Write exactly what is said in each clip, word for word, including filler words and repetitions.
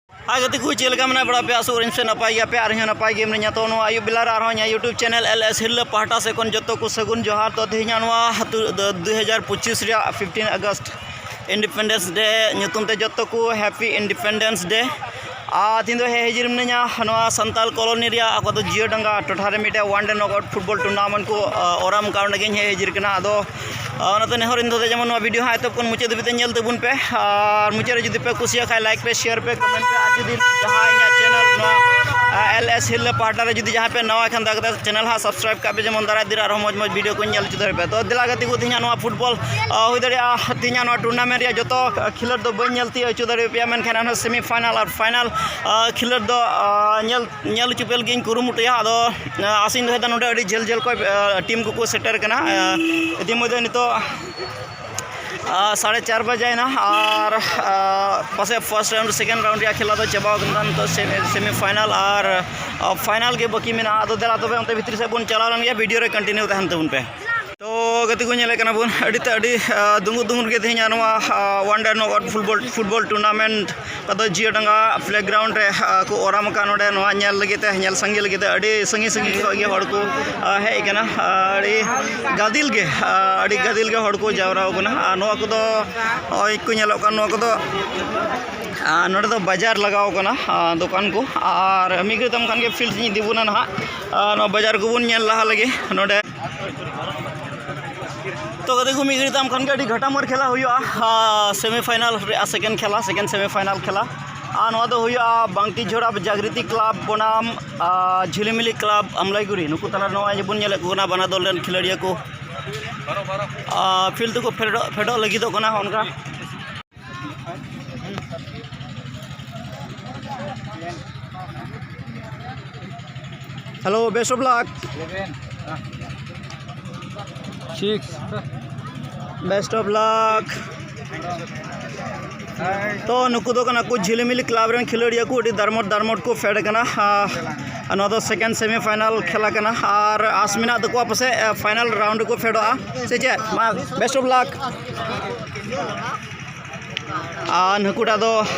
ᱦᱟᱭ ᱜᱟᱛᱮ ᱠᱚ, ᱪᱮᱫ ᱞᱮᱠᱟ ᱢᱮᱱᱟᱜ ᱵᱟᱲᱟ ᱯᱮᱭᱟ? ᱟᱥᱚᱜ ᱟᱹᱧ ᱥᱮ ᱱᱟᱯᱟᱭ ᱜᱮᱭᱟᱯᱮ ᱟᱨ ᱤᱧ ᱦᱚᱸ ᱱᱟᱯᱟᱭ ᱜᱮ ᱢᱤᱱᱟᱹᱧᱟ᱾ ᱛᱚ ᱱᱚᱣᱟ ᱟᱹᱭᱩᱵ ᱵᱮᱞᱟ ᱨᱮ ᱟᱨᱦᱚᱸ ᱤᱧᱟᱹᱜ YouTube channel LS ᱦᱤᱨᱞᱟᱹ ᱯᱟᱦᱴᱟ ᱥᱮᱫ ᱠᱷᱚᱱ ᱡᱚᱛᱚ ᱠᱚ ᱥᱟᱹᱜᱩᱱ ᱡᱚᱦᱟᱨ᱾ ᱛᱚ ᱛᱮᱦᱮᱧᱟᱜ ᱱᱚᱣᱟ ᱟᱹᱛᱩ ᱫᱚ ᱫᱩ ᱦᱟᱡᱟᱨ ᱯᱚᱸᱪᱤᱥ ᱨᱮᱭᱟᱜ fifteen August Independence Day ᱧᱩᱛᱩᱢ ᱛᱮ ᱡᱚᱛᱚ ᱠᱚ Happy Independence Day᱾ ᱟᱨ ᱛᱮᱦᱮᱧ ᱫᱚ ᱦᱮᱡ ᱦᱟᱹᱡᱤᱨ ᱢᱤᱱᱟᱹᱧᱟ ᱱᱚᱣᱟ ᱥᱟᱱᱛᱟᱞ colony ᱨᱮᱭᱟᱜ ᱟᱠᱚ ᱫᱚ ᱡᱤᱭᱟᱹᱰᱟᱸᱜᱟ ᱴᱚᱴᱷᱟ ᱨᱮ ᱢᱤᱫᱴᱮᱱ one day knockout football tournament ᱠᱚ ᱚᱨᱟᱢ ᱠᱟᱜ, ᱚᱸᱰᱮ ᱜᱮᱧ ᱦᱮᱡ ᱦᱟᱹᱡᱤᱨ ᱠᱟᱱᱟ᱾ ᱟᱫᱚ ᱚᱱᱟᱛᱮ ᱱᱮᱦᱚᱨ ᱤᱧ ᱫᱚ ᱡᱮᱢᱚᱱ ᱱᱚᱣᱟ video ᱦᱟᱸᱜ ᱮᱛᱚᱦᱚᱵ ᱠᱷᱚᱱ ᱢᱩᱪᱟᱹᱫ ᱫᱷᱟᱹᱵᱤᱡ ᱛᱮ ᱧᱮᱞ ᱛᱟᱵᱚᱱ ᱯᱮ᱾ ᱟᱨ ᱢᱩᱪᱟᱹᱫ ᱨᱮ ᱡᱩᱫᱤ ᱯᱮ ᱠᱩᱥᱤᱭᱟᱜ ᱠᱷᱟᱡ like ᱯᱮ, share ᱯᱮ, comment ᱯᱮ᱾ ᱟᱨ ᱡᱩᱫᱤ ᱡᱟᱦᱟᱸ ᱤᱧᱟᱹᱜ channel ᱱᱚᱣᱟ LS ᱦᱤᱨᱞᱟᱹ ᱯᱟᱦᱴᱟ ᱨᱮ ᱡᱩᱫᱤ ᱡᱟᱦᱟᱸ ᱯᱮ ᱱᱟᱣᱟ ᱠᱷᱟᱱ ᱫᱟᱭᱟ ᱠᱟᱛᱮ channel ᱦᱟᱸᱜ subscribe ᱠᱟᱜ ᱯᱮ, ᱡᱮᱢᱚᱱ ᱫᱟᱨᱟᱭ ᱫᱤᱱ ᱨᱮ ᱟᱨᱦᱚᱸ ᱢᱚᱡᱽ ᱢᱚᱡᱽ video ᱠᱚᱧ ᱧᱮᱞ ᱦᱚᱪᱚ ᱫᱟᱲᱮᱭᱟᱯᱮ᱾ ᱛᱚ ᱫᱮᱞᱟ ᱜᱟᱛᱮ ᱠᱚ, ᱛᱮᱦᱮᱧᱟᱜ ᱱᱚᱣᱟ football ᱦᱩᱭ ᱫᱟᱲᱮᱭᱟᱜᱼᱟ ᱛᱮᱦᱮᱧᱟᱜ ᱱᱚᱣᱟ tournament ᱨᱮᱭᱟᱜ ᱡᱚᱛᱚ ᱠᱷᱮᱞᱳᱰ ᱫᱚ ᱵᱟᱹᱧ ᱧᱮᱞ ᱛᱤᱭᱳᱜ ᱦᱚᱪᱚ ᱫᱟᱲᱮᱭᱟᱯᱮᱭᱟ, ᱢᱮᱱᱠᱷᱟᱱ ᱮᱱᱦᱚᱸ semi final ᱟᱨ final ᱠᱷᱮᱞᱳᱰ ᱫᱚ ᱧᱮᱞ ᱧᱮᱞ ᱦᱚᱪᱚ ᱯᱮ ᱞᱟᱹᱜᱤᱫ ᱤᱧ ᱠᱩᱨᱩᱢᱩᱴᱩᱭᱟ᱾ ᱟᱫᱚ ᱟᱥᱤᱧ ᱫᱚᱦᱚᱭᱮᱫᱟ ᱱᱚᱰᱮ ᱟᱹᱰᱤ ᱡᱷᱟᱹᱞ ᱡᱷᱟᱹᱞ ᱠᱷᱚᱱ team ᱠᱚᱠᱚ ᱥᱮᱴᱮᱨ ᱠᱟᱱᱟ᱾ ᱤᱛᱤᱢᱚᱫᱽᱫᱷᱮ ᱱᱤᱛᱚᱜ ᱥᱟᱲᱮ ᱪᱟᱨ ᱵᱟᱡᱟᱭᱮᱱᱟ ᱟᱨ ᱯᱟᱥᱮᱡ first round second round ᱨᱮᱭᱟᱜ ᱠᱷᱮᱞᱟ ᱫᱚ ᱪᱟᱵᱟ ᱟᱠᱟᱱᱟ᱾ ᱱᱤᱛᱚᱜ semi final ᱟᱨ final ᱜᱮ ᱵᱟᱹᱠᱤ ᱢᱮᱱᱟᱜᱼᱟ᱾ ᱟᱫᱚ ᱫᱮᱞᱟ ᱛᱚᱵᱮ ᱚᱱᱛᱮ ᱵᱷᱤᱛᱨᱤ ᱥᱮᱫ ᱵᱚᱱ ᱪᱟᱞᱟᱣ ᱞᱮᱱ ᱜᱮ, video ᱨᱮ continue ᱛᱟᱦᱮᱱ ᱛᱟᱵᱚᱱ ᱯᱮ᱾ ᱛᱚ ᱜᱟᱛᱮ ᱠᱚ, ᱧᱮᱞᱮᱫ ᱠᱟᱱᱟ ᱵᱚᱱ ᱟᱹᱰᱤ ᱛᱮ ᱟᱹᱰᱤ ᱫᱩᱸᱜᱩ ᱫᱩᱸᱜᱩ ᱜᱮ ᱛᱮᱦᱮᱧ ᱱᱚᱣᱟ one day knockout football football tournament ᱟᱫᱚ ᱡᱤᱭᱟᱹᱰᱟᱸᱜᱟ playground ᱨᱮ ᱠᱚ ᱚᱨᱟᱢ ᱟᱠᱟᱫ᱾ ᱱᱚᱰᱮ ᱱᱚᱣᱟ ᱧᱮᱞ ᱞᱟᱹᱜᱤᱫ ᱛᱮ, ᱧᱮᱞ ᱥᱟᱸᱜᱮ ᱞᱟᱹᱜᱤᱫ ᱛᱮ ᱟᱹᱰᱤ ᱥᱟᱺᱜᱤᱧ ᱥᱟᱺᱜᱤᱧ ᱠᱷᱚᱱ ᱜᱮ ᱦᱚᱲ ᱠᱚ ᱦᱮᱡ ᱟᱠᱟᱱᱟ᱾ ᱟᱹᱰᱤ ᱜᱟᱫᱮᱞ ᱜᱮ ᱟᱹᱰᱤ ᱜᱟᱫᱮᱞ ᱜᱮ ᱦᱚᱲ ᱠᱚ ᱡᱟᱣᱨᱟ ᱟᱠᱟᱱᱟ᱾ ᱟᱨ ᱱᱚᱣᱟ ᱠᱚᱫᱚ ᱱᱚᱜᱼᱚᱭ ᱠᱚ ᱧᱮᱞᱚᱜ ᱠᱟᱱ, ᱱᱚᱣᱟ ᱠᱚᱫᱚ ᱱᱚᱰᱮ ᱫᱚ ᱵᱟᱡᱟᱨ ᱞᱟᱜᱟᱣ ᱠᱟᱱᱟ, ᱫᱚᱠᱟᱱ ᱠᱚ᱾ ᱟᱨ ᱢᱤᱫ ᱜᱷᱟᱹᱲᱤᱡ ᱛᱟᱭᱚᱢ ᱠᱷᱟᱱ ᱜᱮ field ᱤᱧ ᱤᱫᱤ ᱵᱚᱱᱟ ᱱᱟᱦᱟᱜ᱾ ᱱᱚᱣᱟ ᱵᱟᱡᱟᱨ ᱠᱚᱵᱚᱱ ᱧᱮᱞ ᱞᱟᱦᱟ ᱞᱮᱜᱮ ᱱᱚᱰᱮ᱾ ᱛᱚ ᱜᱟᱛᱮ ᱠᱚ, ᱢᱤᱫ ᱜᱷᱟᱹᱲᱤᱡ ᱛᱟᱭᱚᱢ ᱠᱷᱟᱱ ᱜᱮ ᱟᱹᱰᱤ ᱜᱷᱟᱴᱟᱢᱟᱨ ᱠᱷᱮᱞᱟ ᱦᱩᱭᱩᱜᱼᱟ, semi final ᱨᱮᱭᱟᱜ second ᱠᱷᱮᱞᱟ, second semi final ᱠᱷᱮᱞᱟ᱾ ᱟᱨ ᱱᱚᱣᱟ ᱫᱚ ᱦᱩᱭᱩᱜᱼᱟ ᱵᱟᱝᱠᱤ ᱡᱷᱳᱲᱟ ᱡᱟᱜᱽᱨᱤᱛᱤ club ᱵᱚᱱᱟᱢ ᱡᱷᱤᱞᱤᱢᱤᱞᱤ club ᱟᱢᱞᱟᱭᱜᱩᱲᱤ᱾ ᱱᱩᱠᱩ ᱛᱟᱞᱟ ᱱᱚᱣᱟ ᱡᱮᱵᱚᱱ ᱧᱮᱞᱮᱫ ᱠᱚ ᱠᱟᱱᱟ, ᱵᱟᱱᱟᱨ ᱫᱚᱞ ᱨᱮᱱ ᱠᱷᱮᱞᱳᱰᱤᱭᱟᱹ ᱠᱚ field ᱛᱮᱠᱚ ᱯᱷᱮᱰᱚᱜ ᱯᱷᱮᱰᱚᱜ ᱞᱟᱹᱜᱤᱫᱚᱜ ᱠᱟᱱᱟ ᱚᱱᱠᱟ᱾ Hello, best of luck. Six. Best of luck. ᱛᱚ ᱱᱩᱠᱩ ᱫᱚ ᱠᱟᱱᱟ ᱠᱚ ᱡᱷᱤᱞᱤᱢᱤᱞᱤ club ᱨᱮᱱ ᱠᱷᱮᱞᱳᱰᱤᱭᱟᱹ ᱠᱚ, ᱟᱹᱰᱤ ᱫᱟᱨᱢᱚᱴ ᱫᱟᱨᱢᱚᱴ ᱠᱚ ᱯᱷᱮᱰ ᱠᱟᱱᱟ᱾ ᱟᱨ ᱱᱚᱣᱟ ᱫᱚ second semi final ᱠᱷᱮᱞᱟ ᱠᱟᱱᱟ ᱟᱨ ᱟᱥ ᱢᱮᱱᱟᱜ ᱛᱟᱠᱚᱣᱟ ᱯᱟᱥᱮᱡ final round ᱨᱮᱠᱚ ᱯᱷᱮᱰᱚᱜᱼᱟ ᱥᱮ ᱪᱮᱫ? ᱢᱟ, best of luck. ᱟᱨ ᱱᱩᱠᱩᱴᱟᱜ ᱫᱚ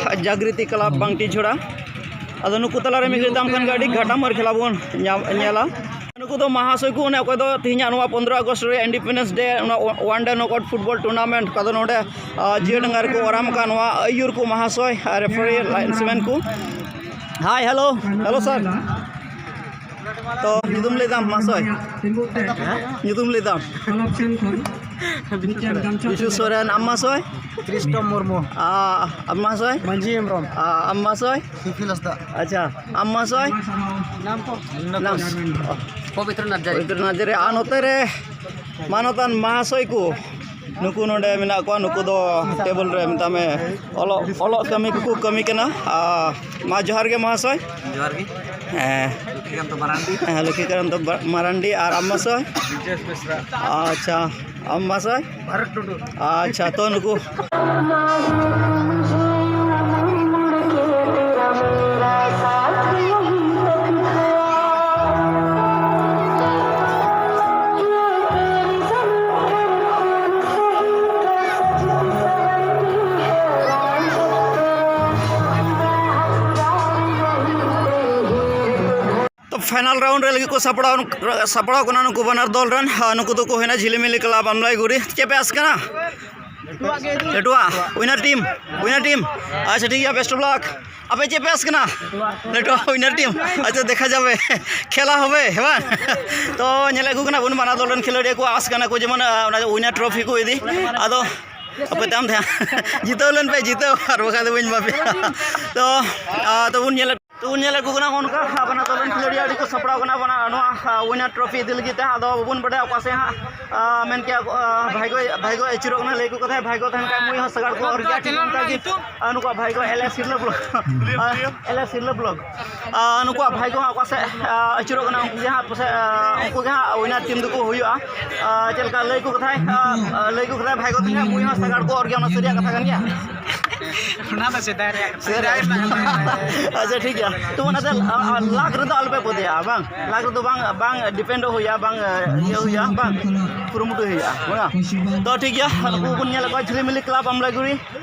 ᱡᱟᱜᱽᱨᱤᱛᱤ ᱠᱞᱟᱵᱽ ᱵᱟᱝᱴᱤ ᱡᱷᱚᱲᱟ᱾ ᱟᱫᱚ ᱱᱩᱠᱩ ᱛᱟᱞᱟᱨᱮ ᱢᱤᱫ ᱜᱷᱟᱹᱲᱤᱡ ᱛᱟᱭᱚᱢ ᱠᱷᱟᱱ ᱜᱮ ᱟᱹᱰᱤ ᱜᱷᱟᱴᱟᱢᱟᱨ ᱠᱷᱮᱞᱟ ᱵᱚᱱ ᱧᱟᱢ ᱧᱮᱞᱟ᱾ ᱱᱩᱠᱩ ᱫᱚ ᱢᱟᱦᱟᱥᱚᱭ ᱠᱚ, ᱚᱱᱮ ᱚᱠᱚᱭ ᱫᱚ ᱛᱮᱦᱮᱧᱟᱜ ᱱᱚᱣᱟ ᱯᱚᱱᱫᱽᱨᱚ ᱟᱜᱚᱥᱴ ᱨᱮ ᱤᱱᱰᱤᱯᱮᱱᱰᱮᱱᱥ ᱰᱮ, ᱚᱱᱟ ᱚᱣᱟᱱ ᱰᱮ ᱱᱚᱠᱟᱣᱩᱴ ᱯᱷᱩᱴᱵᱚᱞ ᱴᱩᱨᱱᱟᱢᱮᱱᱴ, ᱚᱠᱟ ᱫᱚ ᱱᱚᱰᱮ, ᱟ, ᱡᱤᱭᱟᱹᱲ ᱰᱟᱸᱜᱟ ᱨᱮᱠᱚ ᱚᱨᱟᱢ ᱟᱠᱟᱫ, ᱱᱚᱣᱟ ᱟᱹᱭᱩᱨ ᱠᱚ ᱢᱟᱦᱟᱥᱚᱭ ᱟᱨ ᱨᱮᱯᱷᱟᱨᱤ ᱞᱟᱭᱤᱱᱥᱢᱮᱱ ᱠᱚ᱾ ᱦᱟᱭ, ᱦᱮᱞᱳ, ᱦᱮᱞᱳ ᱥᱟᱨ᱾ ᱛᱚ, ᱧᱩᱛᱩᱢ ᱞᱟᱹᱭ ᱛᱟᱢ ᱢᱟᱦᱟᱥᱚᱭ? ᱧᱩᱛᱩᱢ ᱞᱟᱹᱭ ᱛᱟᱢ? ᱵᱤᱥᱩ ᱥᱚᱨᱮᱱ᱾ ᱟᱢ ᱢᱟᱦᱟᱥᱚᱭ? ᱠᱨᱤᱥᱴᱚ ᱢᱩᱨᱢᱩ᱾ ᱟ, ᱟᱢ ᱢᱟᱦᱟᱥᱚᱭ? ᱢᱟᱹᱡᱷᱤ ᱦᱮᱢᱵᱨᱚᱢ᱾ ᱟ, ᱟᱢ ᱢᱟᱦᱟᱥᱚᱭ? ᱥᱤᱯᱤ ᱦᱟᱸᱥᱫᱟ᱾ ᱟᱪᱪᱷᱟ, ᱟᱢ ᱢᱟᱦᱟᱥᱚᱭ? ᱱᱟᱢ ᱠᱚ? ᱱᱟᱢ᱾ ᱯᱚᱵᱤᱛᱨᱚ ᱱᱟᱨᱡᱟᱨᱤ᱾ ᱯᱚᱵᱤᱛᱨᱚ ᱱᱟᱨᱡᱟᱨᱤ᱾ ᱟᱨ ᱱᱚᱛᱮ ᱨᱮ ᱢᱟᱱᱚᱛᱟᱱ ᱢᱟᱦᱟᱥᱚᱭ ᱠᱚ, ᱱᱩᱠᱩ ᱱᱚᱰᱮ ᱢᱮᱱᱟᱜ ᱠᱚᱣᱟ, ᱱᱩᱠᱩ ᱫᱚ ᱴᱮᱵᱚᱞ ᱨᱮ ᱢᱮᱛᱟᱜ ᱢᱮ ᱚᱞᱚᱜ, ᱚᱞᱚᱜ ᱠᱟᱹᱢᱤ ᱠᱚᱠᱚ ᱠᱟᱹᱢᱤ ᱠᱟᱱᱟ᱾ ᱟᱨ ᱢᱟ ᱡᱚᱦᱟᱨ ᱜᱮ ᱢᱟᱦᱟᱥᱚᱭ᱾ ᱡᱚᱦᱟᱨ ᱜᱮ᱾ ᱦᱮᱸ᱾ ᱞᱚᱠᱠᱷᱤᱠᱟᱱᱛ ᱢᱟᱨᱟᱱᱰᱤ᱾ ᱦᱮᱸ, ᱞᱚᱠᱠᱷᱤᱠᱟᱱᱛ ᱵᱟ-, ᱢᱟᱨᱟᱱᱰᱤ᱾ ᱟᱨ ᱟᱢ ᱢᱟᱦᱟᱥᱚᱭ? ᱵᱨᱤᱡᱮᱥ ᱵᱮᱥᱨᱟ᱾ ᱟᱪᱪᱷᱟ, ᱟᱢ ᱢᱟᱦᱟᱥᱚᱭ? ᱵᱷᱟᱨᱚᱛ ᱴᱩᱰᱩ᱾ ᱟᱪᱪᱷᱟ, ᱛᱚ ᱱᱩᱠᱩ ᱛᱚ, ᱯᱷᱟᱭᱱᱟᱞ ᱨᱟᱣᱩᱱᱰ ᱨᱮ ᱞᱟᱹᱜᱤᱫ ᱠᱚ ᱥᱟᱯᱲᱟᱣ, ᱥᱟᱯᱲᱟᱣ ᱠᱟᱱᱟ ᱱᱩᱠᱩ ᱵᱟᱱᱟᱨ ᱫᱚᱞ ᱨᱮᱱ᱾ ᱟᱨ ᱱᱩᱠᱩ ᱫᱚᱠᱚ ᱦᱩᱭᱱᱟ ᱡᱷᱤᱞᱤᱢᱤᱞᱤ ᱠᱞᱟᱵᱽ ᱟᱢᱞᱟᱭᱜᱩᱲᱤ᱾ ᱪᱮᱫ ᱯᱮ ᱟᱥ ᱠᱟᱱᱟ? ᱞᱟᱹᱴᱩᱣᱟᱜ, ᱩᱭᱱᱟᱨ ᱴᱤᱢ, ᱩᱭᱱᱟᱨ ᱴᱤᱢ᱾ ᱟᱪᱪᱷᱟ, ᱴᱷᱤᱠ ᱜᱮᱭᱟ, best of luck᱾ ᱟᱯᱮ ᱪᱮᱫ ᱯᱮ ᱟᱥ ᱠᱟᱱᱟ? ᱞᱟᱹᱴᱩᱣᱟᱜ ᱩᱭᱱᱟᱨ ᱴᱤᱢ᱾ ᱟᱪᱪᱷᱟ, ᱫᱮᱠᱷᱟ ᱡᱟᱵᱮ, ᱠᱷᱮᱞᱟ ᱦᱚᱵᱮ, ᱦᱮᱸ ᱵᱟᱝ? ᱛᱚ, ᱧᱮᱞᱮᱫ ᱠᱚ ᱠᱟᱱᱟ ᱵᱚᱱ, ᱵᱟᱱᱟᱨ ᱫᱚᱞ ᱨᱮᱱ ᱠᱷᱮᱞᱳᱰᱤᱭᱟᱹ ᱠᱚ ᱟᱥ ᱠᱟᱱᱟ ᱠᱚ, ᱡᱮᱢᱚᱱ, ᱟᱸ, ᱚᱱᱟ ᱩᱭᱱᱟᱨ ᱴᱨᱚᱯᱷᱤ ᱠᱚ ᱤᱫᱤ᱾ ᱟᱫᱚ ᱟᱯᱮ ᱛᱟᱭᱚᱢ ᱛᱮ ᱦᱟᱸᱜ ᱡᱤᱛᱟᱹᱣ ᱞᱮᱱ ᱯᱮ, ᱡᱤᱛᱟᱹᱣ, ᱟᱨ ᱵᱟᱠᱷᱟᱡ ᱫᱚ ᱵᱟᱹᱧ ᱮᱢᱟ ᱯᱮᱭᱟ᱾ ᱛᱚ, ᱟᱸ, ᱛᱚ ᱵᱚᱱ ᱧᱮᱞᱮᱫ ᱛᱚ ᱵᱚᱱ ᱧᱮᱞᱮᱫ ᱠᱚ ᱠᱟᱱᱟ ᱚᱱᱠᱟ, ᱟᱸ, ᱵᱟᱱᱟᱨ ᱫᱚᱞ ᱨᱮᱱ ᱠᱷᱮᱞᱳᱰᱤᱭᱟᱹ ᱟᱹᱰᱤ ᱠᱚ ᱥᱟᱯᱲᱟᱣ ᱠᱟᱱᱟ, ᱵᱟᱱᱟᱨ ᱱᱚᱣᱟ, ᱟᱸ, ᱩᱭᱱᱟᱨ ᱴᱨᱚᱯᱷᱤ ᱤᱫᱤ ᱞᱟᱹᱜᱤᱫ ᱛᱮ᱾ ᱟᱫᱚ ᱵᱟᱵᱚᱱ ᱵᱟᱰᱟᱭᱟ ᱚᱠᱟ ᱥᱮᱫ ᱦᱟᱸᱜ, ᱟᱸ, ᱢᱮᱱ ᱠᱮᱭᱟ ᱠᱚ, ᱟᱸ, ᱵᱷᱟᱭᱜᱳᱭ, ᱵᱷᱟᱭᱜᱳᱭ ᱟᱹᱪᱩᱨᱚᱜ ᱠᱟᱱᱟ, ᱞᱟᱹᱭ ᱠᱚ ᱠᱟᱛᱷᱟᱭ ᱵᱷᱟᱭᱜᱳ ᱛᱟᱦᱮᱱ ᱠᱷᱟᱡ ᱢᱩᱭ ᱦᱚᱸ ᱥᱟᱜᱟᱲ ᱠᱚ ᱚᱨ ᱜᱮᱭᱟ, ᱴᱷᱤᱠ ᱚᱱᱠᱟ ᱜᱮ, ᱟᱸ, ᱱᱩᱠᱩᱣᱟᱜ ᱵᱷᱟᱭᱜᱳ ᱮᱞ ᱮᱥ ᱦᱤᱨᱞᱟᱹ ᱵᱞᱚᱠ, ᱟᱸ, ᱮᱞ ᱮᱥ ᱦᱤᱨᱞᱟᱹ ᱵᱞᱚᱠ᱾ ᱟᱸ, ᱱᱩᱠᱩᱣᱟᱜ ᱵᱷᱟᱭᱜᱳ ᱦᱟᱸᱜ ᱚᱠᱟ ᱥᱮᱫ, ᱟᱸ, ᱟᱹᱪᱩᱨᱚᱜ ᱠᱟᱱᱟ, ᱩᱱᱠᱩ ᱜᱮ ᱦᱟᱸᱜ ᱯᱟᱥᱮᱡ, ᱟᱸ, ᱩᱱᱠᱩ ᱜᱮ ᱦᱟᱸᱜ ᱩᱭᱱᱟᱨ ᱴᱤᱢ ᱫᱚᱠᱚ ᱦᱩᱭᱩᱜᱼᱟ᱾ ᱟᱸ, ᱪᱮᱫ ᱞᱮᱠᱟ ᱞᱟᱹᱭ ᱠᱚ ᱠᱟᱛᱷᱟᱭ, ᱟᱸ, ᱞᱟᱹᱭ ᱠᱚ ᱠᱟᱛᱷᱟᱭ ᱵᱷᱟᱭᱜᱳ ᱛᱟᱦᱮᱱ ᱠᱷᱟᱡ ᱢᱩᱭ ᱦᱚᱸ ᱥᱟᱜᱟᱲ ᱠᱚ ᱚᱨ ᱜᱮᱭᱟ, ᱚᱱᱟ ᱥᱟᱹᱨᱤᱭᱟᱜ ᱠᱟᱛᱷᱟ ᱠᱟᱱ ᱜᱮᱭᱟ᱾ ᱚᱱᱟ ᱫᱚ ᱥᱮᱫᱟᱭ ᱨᱮᱭᱟᱜ ᱠᱟᱛᱷᱟ᱾ ᱥᱮᱫᱟᱭ ᱨᱮᱭᱟᱜ᱾ ᱟᱪᱪᱷᱟ, ᱴᱷᱤᱠ ᱜᱮᱭᱟ᱾ ᱛᱚ, ᱚᱱᱟᱛᱮ, ᱟ, ᱟ, ᱞᱟᱠᱷ ᱨᱮᱫᱚ ᱟᱞᱚᱯᱮ ᱯᱟᱹᱛᱭᱟᱹᱜᱼᱟ, ᱵᱟᱝ? ᱞᱟᱠᱷ ᱨᱮᱫᱚ ᱵᱟᱝ, ᱵᱟᱝ ᱰᱤᱯᱮᱱᱰᱚᱜ ᱦᱩᱭᱩᱜᱼᱟ, ᱵᱟᱝ, ᱟ, ᱤᱭᱟᱹ ᱦᱩᱭᱩᱜᱼᱟ, ᱵᱟᱝ? ᱠᱩᱨᱩᱢᱩᱴᱩ ᱦᱩᱭᱩᱜᱼᱟ, ᱵᱟᱝ? ᱛᱚ, ᱴᱷᱤᱠ ᱜᱮᱭᱟ, ᱱᱩᱠᱩ ᱵᱚᱱ ᱧᱮᱞᱮᱫ ᱠᱚᱣᱟ ᱡᱷᱤᱞᱤᱢᱤᱞᱤ ᱠᱞᱟᱵᱽ ᱟᱢᱞᱟᱜᱩᱲᱤ,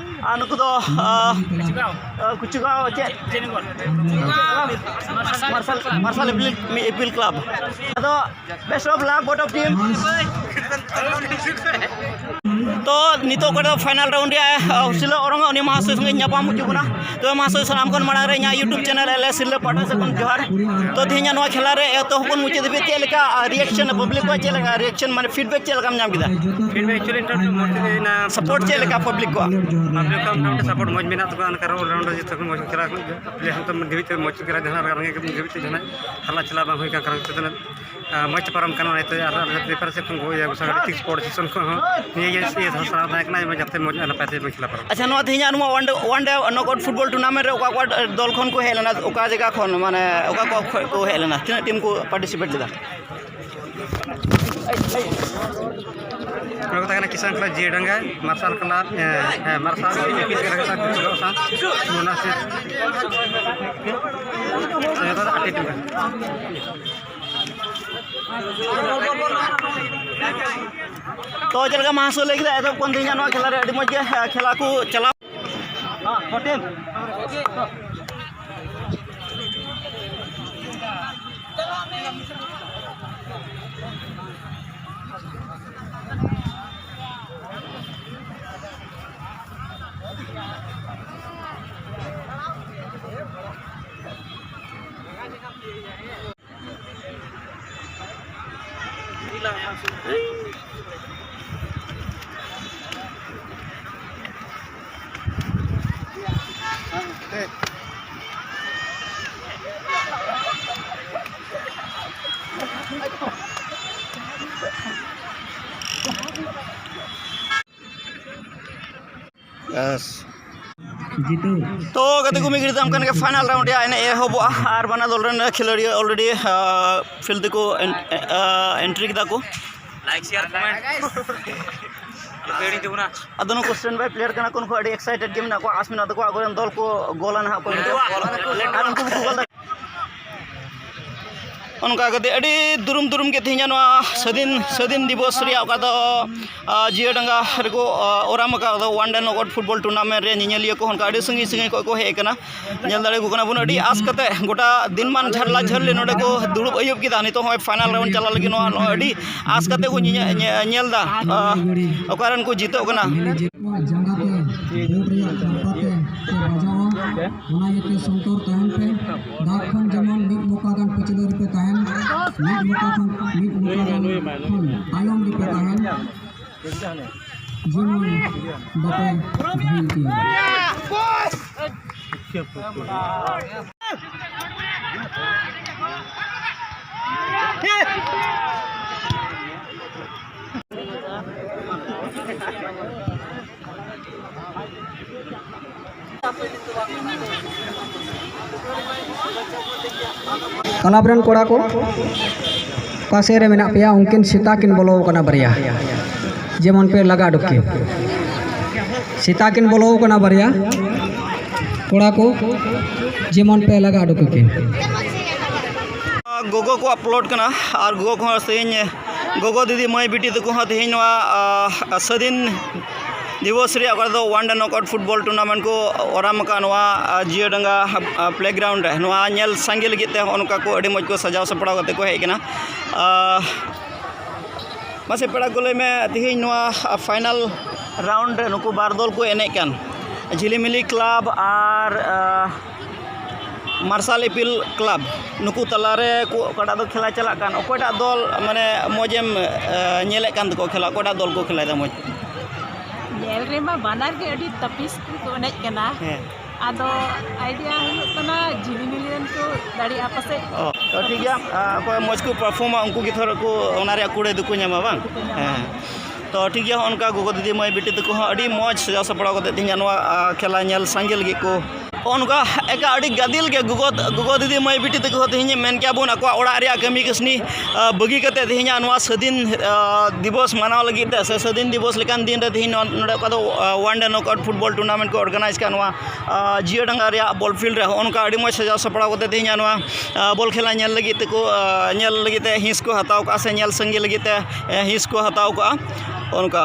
ᱟᱨ ᱱᱩᱠᱩ ᱫᱚ, ᱟ, ᱠᱩᱪᱤᱜᱟᱸᱣ ᱪᱮᱫ? ᱢᱟᱨᱥᱟᱞ, ᱢᱟᱨᱥᱟᱞ ᱮᱯᱤᱞ, ᱮᱯᱤᱞ ᱠᱞᱟᱵᱽ᱾ ᱟᱫᱚ, best of luck, both of team. ᱛᱚ, ᱱᱤᱛᱚᱜ ᱚᱠᱚᱭ ᱫᱚ final round ᱨᱮᱭᱟᱜ, ᱟ, ᱦᱩᱥᱤᱞ ᱮ ᱚᱨᱚᱝᱟ, ᱩᱱᱤ ᱢᱟᱦᱟᱥᱚᱭ ᱥᱚᱸᱜᱮ ᱧᱟᱯᱟᱢ ᱦᱚᱪᱚ ᱵᱚᱱᱟ᱾ ᱛᱚ, ᱢᱟᱦᱟᱥᱚᱭ, ᱥᱟᱱᱟᱢ ᱠᱷᱚᱱ ᱢᱟᱲᱟᱝ ᱨᱮ ᱤᱧᱟᱹᱜ YouTube channel ᱮᱞ ᱮᱥ ᱥᱤᱞᱫᱟᱹ ᱯᱟᱦᱴᱟ ᱥᱮᱫ ᱠᱷᱚᱱ ᱡᱚᱦᱟᱨ᱾ ᱛᱚ, ᱛᱮᱦᱮᱧᱟᱜ ᱱᱚᱣᱟ ᱠᱷᱮᱞᱟ ᱨᱮ ᱮᱛᱚᱦᱚᱵ ᱠᱷᱚᱱ ᱢᱩᱪᱟᱹᱫ ᱫᱷᱟᱹᱵᱤᱡ ᱪᱮᱫ ᱞᱮᱠᱟ, ᱟ, reaction, public ᱠᱚᱣᱟᱜ ᱪᱮᱫ ᱞᱮᱠᱟ reaction, ᱢᱟᱱᱮ feedback ᱪᱮᱫ ᱞᱮᱠᱟᱢ ᱧᱟᱢ ᱠᱮᱫᱟ? Feedback actually ᱢᱚᱡᱽ ᱜᱮ ᱦᱩᱭᱱᱟ᱾ Support ᱪᱮᱫ ᱞᱮᱠᱟ public ᱠᱚᱣᱟᱜ? Public ᱠᱚᱣᱟᱜ ᱢᱚᱴᱟᱢᱩᱴᱤ support ᱢᱚᱡᱽ ᱢᱮᱱᱟᱜ ᱛᱟᱠᱚᱣᱟ, ᱚᱱᱠᱟ all rounder ᱡᱚᱛᱚ ᱠᱷᱚᱱ ᱢᱚᱡᱽ ᱠᱚ ᱠᱷᱮᱞᱟ ᱠᱚ᱾ ᱯᱞᱮ ᱦᱚᱸ ᱛᱚ ᱫᱷᱟᱹᱵᱤᱡ ᱛᱮ ᱢᱚᱡᱽ ᱠᱚ ᱠᱷᱮᱞᱟ, ᱡᱟᱦᱟᱸ ᱨᱟᱱ ᱜᱮ ᱫᱷᱟᱹᱵᱤᱡ ᱛᱮ ᱡᱟᱦᱟᱱᱟᱜ ᱦᱟᱞᱟ ᱪᱟᱞᱟᱣ ᱵᱟᱝ ᱦᱩᱭ ᱠᱟᱱ ᱠᱟᱨᱚᱱ ᱛᱮ ᱛᱤᱱᱟᱹᱜ, ᱟ, ᱢᱚᱡᱽ ᱛᱮ ᱯᱟᱨᱚᱢ ᱠᱟᱱᱟ᱾ ᱚᱱᱟᱛᱮ ᱟᱨ ᱟᱞᱮ ᱯᱨᱤᱯᱟᱨᱮᱥᱚᱱ ᱠᱷᱚᱱ ᱜᱚ-, ᱤᱭᱟᱹ, ᱥᱟᱜᱟᱲ ᱴᱷᱤᱠ ᱥᱯᱳᱨᱴ ᱥᱮᱥᱚᱱ ᱠᱷᱚᱱ ᱦᱚᱸ ᱱᱤᱭᱟᱹ ᱜᱮ ᱤᱭᱟᱹ ᱥᱟᱨᱦᱟᱣ ᱛᱟᱦᱮᱸ ᱠᱟᱱᱟ, ᱡᱟᱛᱮ ᱢᱚᱡᱽ ᱟᱨ ᱱᱟᱯᱟᱭ ᱛᱮ ᱢᱚᱡᱽ ᱠᱷᱮᱞᱟ ᱯᱟᱨᱚᱢ᱾ ᱟᱪᱪᱷᱟ, ᱱᱚᱣᱟ ᱛᱮᱦᱮᱧᱟᱜ ᱱᱚᱣᱟ one day, one day knockout football tournament ᱨᱮ ᱚᱠᱟ ᱚᱠᱟ ᱫᱚᱞ ᱠᱷᱚᱱ ᱠᱚ ᱦᱮᱡ ᱞᱮᱱᱟ, ᱚᱠᱟ ᱡᱟᱭᱜᱟ ᱠᱷᱚᱱ, ᱢᱟᱱᱮ ᱚᱠᱟ ᱠᱚ ᱠᱷᱚᱱ ᱠᱚ ᱦᱮᱡ ᱞᱮᱱᱟ, ᱛᱤᱱᱟᱹᱜ ᱴᱤᱢ ᱠᱚ participate ᱞᱮᱫᱟ? ᱱᱚᱰᱮ ᱠᱚ ᱛᱟᱦᱮᱸ ᱠᱟᱱᱟ ᱠᱤᱥᱟᱱ ᱠᱞᱟᱵᱽ ᱡᱤᱭᱟᱹᱰᱟᱝᱜᱟ, ᱢᱟᱨᱥᱟᱞ ᱠᱞᱟᱵᱽ, ᱮ, ᱦᱮᱸ, ᱢᱟᱨᱥᱟᱞ, ᱡᱚᱛᱚ ᱫᱚ ᱟᱴ ᱴᱤᱢ ᱠᱟᱱᱟ᱾ ᱛᱚ, ᱪᱮᱫ ᱞᱮᱠᱟ ᱢᱟᱦᱟᱥᱚᱭ ᱞᱟᱹᱭ ᱠᱮᱫᱟ, ᱮᱛᱚᱦᱚᱵ ᱠᱷᱚᱱ ᱛᱮᱦᱮᱧᱟᱜ ᱱᱚᱣᱟ ᱠᱷᱮᱞᱟ ᱨᱮ ᱟᱹᱰᱤ ᱢᱚᱡᱽ ᱜᱮ, ᱮ, ᱠᱷᱮᱞᱟ ᱠᱚ ᱪᱟᱞᱟᱣ᱾ ᱵᱮᱥ᱾ ᱛᱚ, ᱜᱟᱛᱮ ᱠᱚ, ᱢᱤᱫ ᱜᱷᱟᱹᱲᱤᱡ ᱛᱟᱭᱚᱢ ᱠᱷᱟᱱ ᱜᱮ final round ᱨᱮᱭᱟᱜ ᱮᱱᱮᱡ ᱮᱦᱚᱵᱚᱜᱼᱟ ᱟᱨ ᱵᱟᱱᱟᱨ ᱫᱚᱞ ᱨᱮᱱ ᱠᱷᱮᱞᱳᱰᱤᱭᱟᱹ already, ᱟ, field ᱛᱮᱠᱚ ᱮᱱ-, ᱟ, entry ᱠᱮᱫᱟ ᱠᱚ᱾ Like, share, comment. ᱟᱫᱚ ᱱᱩᱠᱩ ᱥᱴᱮᱱᱰ ᱵᱟᱭ ᱯᱞᱮᱭᱟᱨ ᱠᱟᱱᱟ ᱠᱚ, ᱱᱩᱠᱩ ᱟᱹᱰᱤ ᱮᱠᱥᱟᱭᱴᱮᱰ ᱜᱮ ᱢᱮᱱᱟᱜ ᱠᱚᱣᱟ, ᱟᱥ ᱢᱮᱱᱟᱜ ᱛᱟᱠᱚᱣᱟ ᱟᱠᱚᱨᱮᱱ ᱫᱚᱞ ᱠᱚ ᱜᱳᱞᱟ ᱱᱟᱦᱟᱜ ᱠᱚ ᱢᱮᱱᱛᱮ᱾ ᱟᱨ ᱩᱱᱠᱩ ᱠᱚ ᱜᱳᱞ ᱫᱟᱲᱮᱭᱟᱜᱼᱟ᱾ ᱚᱱᱠᱟ ᱠᱟᱛᱮ ᱟᱹᱰᱤ ᱫᱩᱨᱩᱢ ᱫᱩᱨᱩᱢ ᱜᱮ ᱛᱮᱦᱮᱧᱟᱜ ᱱᱚᱣᱟ ᱥᱟᱹᱫᱷᱤᱱ, ᱥᱟᱹᱫᱷᱤᱱ ᱫᱤᱵᱚᱥ ᱨᱮᱭᱟᱜ ᱚᱠᱟ ᱫᱚ, ᱟ, ᱡᱤᱭᱟᱹᱰᱟᱸᱜᱟ ᱨᱮᱠᱚ, ᱟ, ᱳᱨᱟᱢ ᱟᱠᱟᱫ ᱫᱚ ᱚᱣᱟᱱ ᱰᱮ ᱱᱚᱠ ᱟᱣᱩᱴ ᱯᱷᱩᱴᱵᱚᱞ ᱴᱩᱨᱱᱟᱢᱮᱱᱴ ᱨᱮ ᱧᱮᱧᱮᱞᱤᱭᱟᱹ ᱠᱚ ᱚᱱᱠᱟ ᱟᱹᱰᱤ ᱥᱟᱺᱜᱤᱧ ᱥᱟᱺᱜᱤᱧ ᱠᱷᱚᱱ ᱠᱚ ᱦᱮᱡ ᱟᱠᱟᱱᱟ᱾ ᱧᱮᱞ ᱫᱟᱲᱮᱭᱟᱠᱚ ᱠᱟᱱᱟ ᱵᱚᱱ ᱟᱹᱰᱤ ᱟᱸᱥ ᱠᱟᱛᱮ ᱜᱚᱴᱟ ᱫᱤᱱ ᱢᱟᱱ ᱡᱷᱟᱨᱞᱟ ᱡᱷᱟᱹᱨᱞᱤ ᱱᱚᱰᱮ ᱠᱚ ᱫᱩᱲᱩᱵ ᱟᱹᱭᱩᱵ ᱠᱮᱫᱟ᱾ ᱱᱤᱛᱚᱜ ᱦᱚᱸᱜᱼᱚᱭ ᱯᱷᱟᱭᱱᱟᱞ ᱨᱟᱣᱩᱱᱰ ᱪᱟᱞᱟᱜ ᱞᱟᱹᱜᱤᱫ ᱱᱚᱣᱟ, ᱱᱚᱣᱟ ᱟᱹᱰᱤ ᱟᱸᱥ ᱠᱟᱛᱮ ᱠᱚ ᱧᱮ-, ᱧᱮ-, ᱧᱮᱞ ᱮᱫᱟ, ᱟ, ᱚᱠᱟᱨᱮᱱ ᱠᱚ ᱡᱤᱛᱟᱹᱜ ᱠᱟᱱᱟ᱾ ᱡᱟᱸᱜᱟ ᱛᱮ ᱵᱳᱨᱰ ᱨᱮᱭᱟᱜ ᱪᱟᱨᱯᱟ ᱛᱮ ᱯᱮ ᱵᱟᱡᱟᱣᱟ, ᱚᱱᱟ ᱤᱭᱟᱹᱛᱮ ᱥᱚᱱᱛᱚᱨ ᱛᱟᱦᱮᱱ ᱯᱮ᱾ ᱫᱟᱜ ᱠᱷᱚᱱ ᱡᱮᱢᱚᱱ ᱢᱤᱫ ᱢᱚᱠᱟ ᱜᱟᱱ ᱯᱟᱹᱪᱷᱞᱟᱹ ᱨᱮᱯᱮ ᱛᱟᱦᱮᱱ, ᱢᱤᱫ ᱢᱚᱠᱟ ᱠᱷᱚᱱ, ᱢᱤᱫ ᱢᱚᱠᱟ ᱜᱟᱱ ᱠᱷᱚᱱ ᱛᱟᱭᱚᱢ ᱨᱮᱯᱮ ᱛᱟᱦᱮᱱ, ᱡᱮᱢᱚᱱ ᱵᱟᱯᱮ ᱜᱷᱟᱹᱞ ᱠᱤᱭᱟ᱾ ᱠᱞᱟᱵᱽ ᱨᱮᱱ ᱠᱚᱲᱟ ᱠᱚ ᱚᱠᱟ ᱥᱮᱫ ᱨᱮ ᱢᱮᱱᱟᱜ ᱯᱮᱭᱟ, ᱩᱱᱠᱤᱱ ᱥᱮᱛᱟ ᱠᱤᱱ ᱵᱚᱞᱚ ᱟᱠᱟᱱᱟ ᱵᱟᱨᱭᱟ, ᱡᱮᱢᱚᱱ ᱯᱮ ᱞᱟᱜᱟ ᱩᱰᱩᱠ ᱠᱤᱱ᱾ ᱥᱮᱛᱟ ᱠᱤᱱ ᱵᱚᱞᱚ ᱟᱠᱟᱱᱟ ᱵᱟᱨᱭᱟ, ᱠᱚᱲᱟ ᱠᱚ ᱡᱮᱢᱚᱱ ᱯᱮ ᱞᱟᱜᱟ ᱩᱰᱩᱠ ᱠᱤᱱ᱾ ᱜᱚᱜᱚ ᱠᱚᱣᱟᱜ ᱯᱞᱚᱴ ᱠᱟᱱᱟ, ᱟᱨ ᱜᱚᱜᱚ ᱠᱚᱦᱚᱸ ᱛᱮᱦᱮᱧ, ᱜᱚᱜᱚ ᱫᱤᱫᱤ ᱢᱟᱹᱭ ᱵᱤᱴᱤ ᱛᱟᱠᱚ ᱦᱚᱸ ᱛᱮᱦᱮᱧ ᱱᱚᱣᱟ, ᱟ, ᱥᱟᱹᱫᱷᱤᱱ ᱫᱤᱵᱚᱥ ᱨᱮᱭᱟᱜ ᱚᱠᱟ ᱨᱮᱫᱚ ᱚᱣᱟᱱ ᱰᱮ ᱱᱚᱠ ᱟᱣᱩᱴ ᱯᱷᱩᱴᱵᱚᱞ ᱴᱩᱨᱱᱟᱢᱮᱱᱴ ᱠᱚ ᱚᱨᱟᱢ ᱟᱠᱟᱫ ᱱᱚᱣᱟ, ᱟ, ᱡᱤᱭᱟᱹᱰᱟᱸᱜᱟ, ᱟ, ᱯᱞᱮᱜᱨᱟᱣᱩᱱᱰ ᱨᱮ ᱱᱚᱣᱟ ᱧᱮᱞ ᱥᱟᱸᱜᱮ ᱞᱟᱹᱜᱤᱫ ᱛᱮ ᱦᱚᱸᱜᱼᱚ ᱱᱚᱝᱠᱟ ᱠᱚ ᱟᱹᱰᱤ ᱢᱚᱡᱽ ᱠᱚ ᱥᱟᱡᱟᱣ ᱥᱟᱯᱲᱟᱣ ᱠᱟᱛᱮ ᱠᱚ ᱦᱮᱡ ᱟᱠᱟᱱᱟ᱾ ᱟ, ᱢᱟᱥᱮ ᱯᱮᱲᱟ ᱠᱚ ᱞᱟᱹᱭ ᱢᱮ, ᱛᱮᱦᱮᱧ ᱱᱚᱣᱟ, ᱟ, ᱯᱷᱟᱭᱱᱟᱞ ᱨᱟᱣᱩᱱᱰ ᱨᱮ ᱱᱩᱠᱩ ᱵᱟᱨ ᱫᱚᱞ ᱠᱚ ᱮᱱᱮᱡ ᱠᱟᱱ ᱡᱷᱤᱞᱤᱢᱤᱞᱤ ᱠᱞᱟᱵᱽ ᱟᱨ, ᱟ, ᱢᱟᱨᱥᱟᱞ ᱤᱯᱤᱞ ᱠᱞᱟᱵᱽ, ᱱᱩᱠᱩ ᱛᱟᱞᱟᱨᱮ ᱠᱚ, ᱚᱠᱟᱴᱟᱜ ᱫᱚ ᱠᱷᱮᱞᱟ ᱪᱟᱞᱟᱜ ᱠᱟᱱ, ᱚᱠᱚᱭᱴᱟᱜ ᱫᱚᱞ ᱢᱟᱱᱮ ᱢᱚᱡᱮᱢ, ᱟ, ᱧᱮᱞᱮᱫ ᱠᱟᱱ ᱛᱟᱠᱚᱣᱟ ᱠᱷᱮᱞᱟ, ᱚᱠᱚᱭᱴᱟᱜ ᱫᱚᱞ ᱠᱚ ᱠᱷᱮᱞᱟᱭᱮᱫᱟ ᱢᱚᱡᱽ? ᱧᱮᱞ ᱨᱮᱢᱟ ᱵᱟᱱᱟᱨ ᱜᱮ ᱟᱹᱰᱤ ᱛᱟᱹᱯᱤᱥ ᱠᱚ ᱮᱱᱮᱡ ᱠᱟᱱᱟ᱾ ᱦᱮᱸ᱾ ᱟᱫᱚ ᱟᱭᱰᱤᱭᱟ ᱦᱩᱭᱩᱜ ᱠᱟᱱᱟ ᱡᱷᱤᱞᱤᱢᱤᱞᱤ ᱨᱮᱱ ᱠᱚ ᱫᱟᱲᱮᱭᱟᱜᱼᱟ ᱯᱟᱥᱮᱡ᱾ ᱚ, ᱛᱚ ᱴᱷᱤᱠ ᱜᱮᱭᱟ᱾ ᱟ, ᱚᱠᱚᱭ ᱢᱚᱡᱽ ᱠᱚ ᱯᱟᱨᱯᱷᱚᱨᱢᱟ, ᱩᱱᱠᱩ ᱜᱮ ᱛᱷᱚᱲᱟ ᱠᱚ ᱚᱱᱟ ᱨᱮᱭᱟᱜ ᱠᱩᱲᱟᱹᱭ ᱫᱚᱠᱚ ᱧᱟᱢᱟ, ᱵᱟᱝ? ᱦᱮᱸ᱾ ᱛᱚ ᱴᱷᱤᱠ ᱜᱮᱭᱟ, ᱦᱚᱸᱜᱼᱚ ᱱᱚᱝᱠᱟ ᱜᱚᱜᱚ ᱫᱤᱫᱤ ᱢᱟᱹᱭ ᱵᱤᱴᱤ ᱛᱟᱠᱚ ᱦᱚᱸ ᱟᱹᱰᱤ ᱢᱚᱡᱽ ᱥᱟᱡᱟᱣ ᱥᱟᱯᱲᱟᱣ ᱠᱟᱛᱮ ᱛᱮᱦᱮᱧᱟᱜ ᱱᱚᱣᱟ, ᱟ, ᱠᱷᱮᱞᱟ ᱧᱮᱞ ᱥᱟᱸᱜᱮ ᱞᱟᱹᱜᱤᱫ ᱠᱚ, ᱦᱚᱸᱜᱼᱚ ᱱᱚᱝᱠᱟ ᱮᱠᱟ ᱟᱹᱰᱤ ᱜᱟᱫᱮᱞ ᱜᱮ ᱜᱚᱜᱚ, ᱜᱚᱜᱚ ᱫᱤᱫᱤ ᱢᱟᱹᱭ ᱵᱤᱴᱤ ᱛᱟᱠᱚ ᱦᱚᱸ ᱛᱮᱦᱮᱧ ᱢᱮᱱ ᱠᱮᱭᱟ ᱵᱚᱱ ᱟᱠᱚᱣᱟᱜ ᱚᱲᱟᱜ ᱨᱮᱭᱟᱜ ᱠᱟᱹᱢᱤ ᱠᱟᱹᱥᱱᱤ, ᱟ, ᱵᱟᱹᱜᱤ ᱠᱟᱛᱮ ᱛᱮᱦᱮᱧᱟᱜ ᱱᱚᱣᱟ ᱥᱟᱹᱫᱷᱤᱱ, ᱟ, ᱫᱤᱵᱚᱥ ᱢᱟᱱᱟᱣ ᱞᱟᱹᱜᱤᱫ ᱛᱮ ᱥᱮ ᱥᱟᱹᱫᱷᱤᱱ ᱫᱤᱵᱚᱥ ᱞᱮᱠᱟᱱ ᱫᱤᱱ ᱨᱮ ᱛᱮᱦᱮᱧ ᱱᱚ-, ᱱᱚᱰᱮ ᱚᱠᱟ ᱫᱚ, ᱟ, one day knockout football tournament ᱠᱚ organize ᱠᱟᱜᱼᱟ ᱱᱚᱣᱟ, ᱟ, ᱡᱤᱭᱟᱹᱰᱟᱸᱜᱟ ᱨᱮᱭᱟᱜ ball field ᱨᱮ᱾ ᱦᱚᱸᱜᱼᱚ ᱱᱚᱝᱠᱟ ᱟᱹᱰᱤ ᱢᱚᱡᱽ ᱥᱟᱡᱟᱣ ᱥᱟᱯᱲᱟᱣ ᱠᱟᱛᱮ ᱛᱮᱦᱮᱧᱟᱜ ᱱᱚᱣᱟ, ᱟ, ball ᱠᱷᱮᱞᱟ ᱧᱮᱞ ᱞᱟᱹᱜᱤᱫ ᱛᱮᱠᱚ, ᱟ, ᱧᱮᱞ ᱞᱟᱹᱜᱤᱫ ᱛᱮ ᱦᱤᱸᱥ ᱠᱚ ᱦᱟᱛᱟᱣ ᱠᱟᱜᱼᱟ ᱥᱮ ᱧᱮᱞ ᱥᱟᱸᱜᱮ ᱞᱟᱹᱜᱤᱫ ᱛᱮ, ᱮ, ᱦᱤᱸᱥ ᱠᱚ ᱦᱟᱛᱟᱣ ᱠᱟᱜᱼᱟ᱾ ᱚᱱᱠᱟ᱾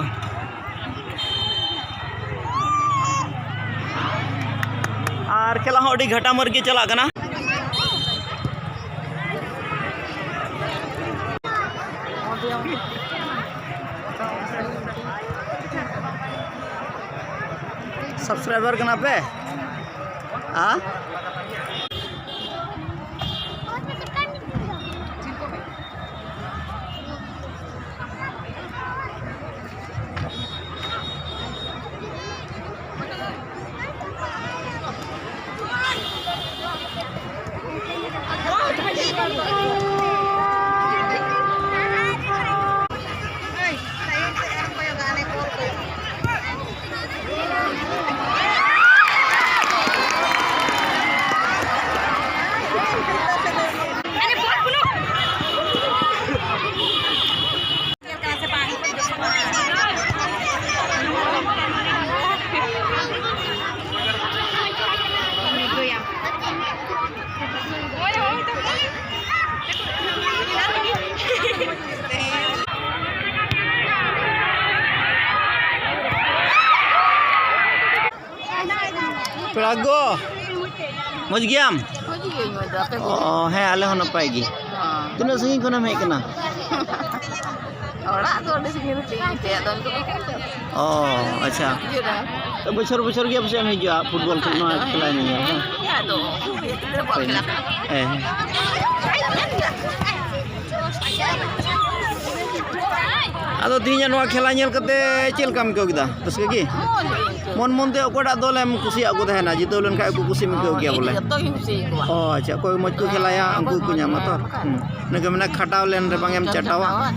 ᱟᱨ ᱠᱷᱮᱞᱟ ᱦᱚᱸ ᱟᱹᱰᱤ ᱜᱷᱟᱴᱟᱢᱟᱨ ᱜᱮ ᱪᱟᱞᱟᱜ ᱠᱟᱱᱟ᱾ Subscriber ᱠᱟᱱᱟ ᱯᱮ? ᱦᱮᱸ? ᱯᱮᱲᱟ ᱜᱚ, ᱢᱚᱡᱽ ᱜᱮᱭᱟᱢ? ᱢᱚᱡᱽ ᱜᱤᱭᱟᱹᱧ, ᱢᱚᱡᱽ ᱫᱚ᱾ ᱟᱯᱮ ᱠᱚ? ᱚ, ᱦᱮᱸ, ᱟᱞᱮ ᱦᱚᱸ ᱱᱟᱯᱟᱭ ᱜᱮ᱾ ᱦᱚᱸ᱾ ᱛᱤᱱᱟᱹᱜ ᱥᱟᱺᱜᱤᱧ ᱠᱷᱚᱱᱮᱢ ᱦᱮᱡ ᱠᱟᱱᱟ? ᱚᱲᱟᱜ ᱫᱚ ᱟᱹᱰᱤ ᱥᱟᱺᱜᱤᱧ ᱨᱮ, ᱪᱮᱫ ᱤᱧ ᱪᱮᱫ ᱟᱫᱚ ᱱᱤᱛᱚᱜ ᱫᱚ? ᱚ, ᱟᱪᱪᱷᱟ᱾ ᱤᱭᱟᱹ ᱫᱚ᱾ ᱛᱚ, ᱵᱚᱪᱷᱚᱨ ᱵᱚᱪᱷᱚᱨ ᱜᱮ ᱯᱟᱥᱮᱡ ᱮᱢ ᱦᱤᱡᱩᱜᱼᱟ ᱯᱷᱩᱴᱵᱚᱞ ᱠᱷᱮᱞ, ᱱᱚᱣᱟ ᱠᱷᱮᱞᱟ ᱧᱮᱧᱮᱞ, ᱦᱮᱸ? ᱦᱮᱸ, ᱟᱫᱚ ᱜᱤᱫᱽᱨᱟᱹ ᱵᱚᱞ ᱦᱳᱭ᱾ ᱠᱷᱮᱞᱟ ᱠᱚ᱾ ᱦᱮᱸ, ᱦᱮᱸ᱾ ᱟᱫᱚ ᱛᱮᱦᱮᱧᱟᱜ ᱱᱚᱣᱟ ᱠᱷᱮᱞᱟ ᱧᱮᱞ ᱠᱟᱛᱮ ᱪᱮᱫ ᱞᱮᱠᱟᱢ ᱟᱹᱭᱠᱟᱹᱣ ᱠᱮᱫᱟ? ᱨᱟᱹᱥᱠᱟᱹ ᱜᱮ? ᱢᱚᱡᱽ ᱜᱮ ᱟᱹᱭᱠᱟᱹᱣ᱾ ᱢᱚᱱ ᱢᱚᱱ ᱛᱮ ᱚᱠᱚᱭᱴᱟᱜ ᱫᱚᱞᱮᱢ ᱠᱩᱥᱤᱭᱟᱜ ᱠᱚ ᱛᱟᱦᱮᱱᱟ? ᱡᱤᱛᱟᱹᱣ ᱞᱮᱱᱠᱷᱟᱡ ᱠᱚ ᱠᱩᱥᱤᱢ ᱟᱹᱭᱠᱟᱹᱣ ᱠᱮᱭᱟ ᱵᱚᱞᱮ? ᱡᱚᱛᱚ ᱜᱤᱧ ᱠᱩᱥᱤᱭᱟᱠᱚᱣᱟ᱾ ᱚ, ᱟᱪᱪᱷᱟ, ᱚᱠᱚᱭ ᱢᱚᱡᱽ ᱠᱚ ᱦᱮᱸ, ᱠᱷᱮᱞᱟᱭᱟ, ᱩᱱᱠᱩ ᱚᱠᱚᱭ ᱜᱮᱠᱚ ᱢᱚᱡᱽ ᱧᱟᱢᱟ ᱛᱚ? ᱠᱷᱮᱞᱟ ᱵᱟᱠᱷᱟᱡ᱾ ᱦᱩᱸ᱾ ᱤᱱᱟᱹ ᱠᱚ ᱢᱮᱱᱟ, ᱠᱷᱟᱴᱟᱣ ᱞᱮᱱ ᱨᱮ ᱵᱟᱝ ᱮᱢ ᱪᱟᱴᱟᱣᱟ᱾ ᱪᱟᱴᱟᱣᱟ᱾